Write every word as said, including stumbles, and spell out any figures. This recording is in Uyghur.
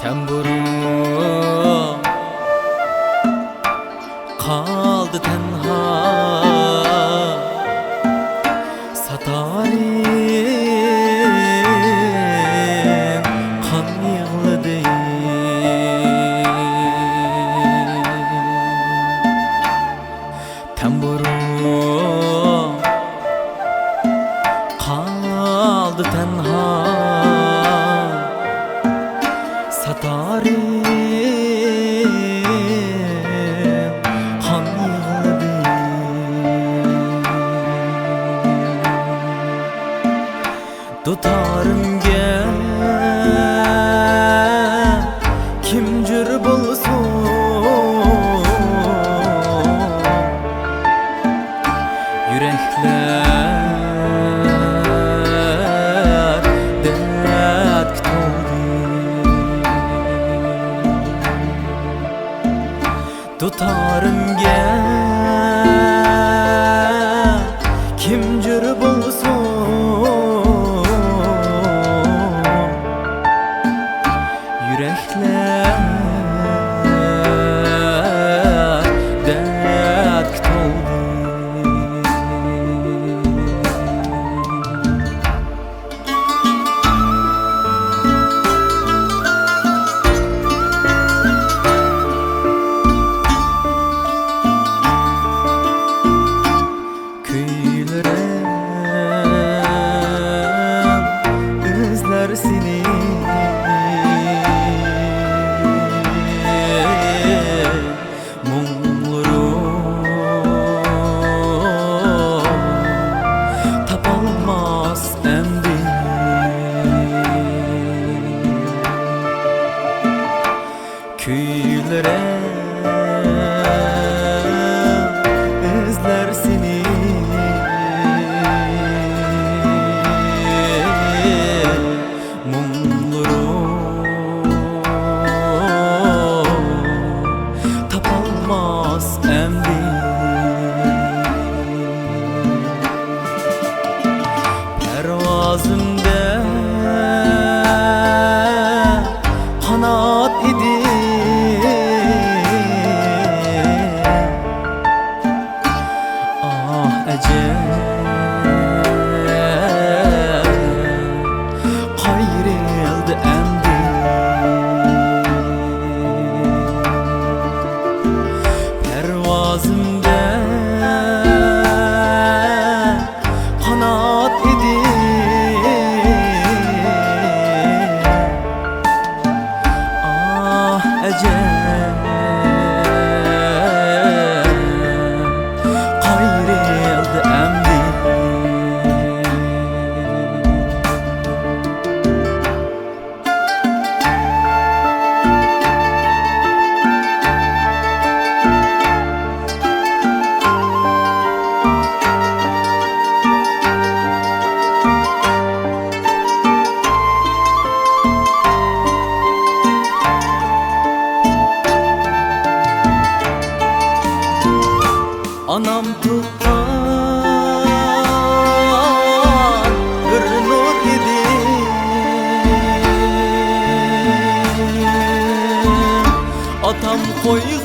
تەمبۇرۇم قالدى تەنھا، ساتارىم قان يىغلىدى. تەمبۇرۇم قالدى تەنھا، ساتارىم قان يىغلىدى. دۇتارىمگە كىم جۆر بولسۇن، يۈرەكلەر دەردكە تولدى. دۇتارىمگە كىم جۆر بولسۇن، يۈرەكلەر دەردكە تولدى. كۈيلىرىم ئىزلەر سېنى. مۇڭلىرىم تاپالماس ئەمدى. كۈيلىرىم ئىزلەر سېنى. مۇڭلىرىم تاپالماس ئەمدى. پەرۋازىمدە قانات ئىدى. ئاھ، ئەجەب، قايرىلدى ئەمدى. پەرۋازىمدە قانات ئىدى. ئاھ، ئەجەب، قايرىلدى ئەمدى. ئانام تۇغقان بىر نۇر ئىدى. ئاتام قويغان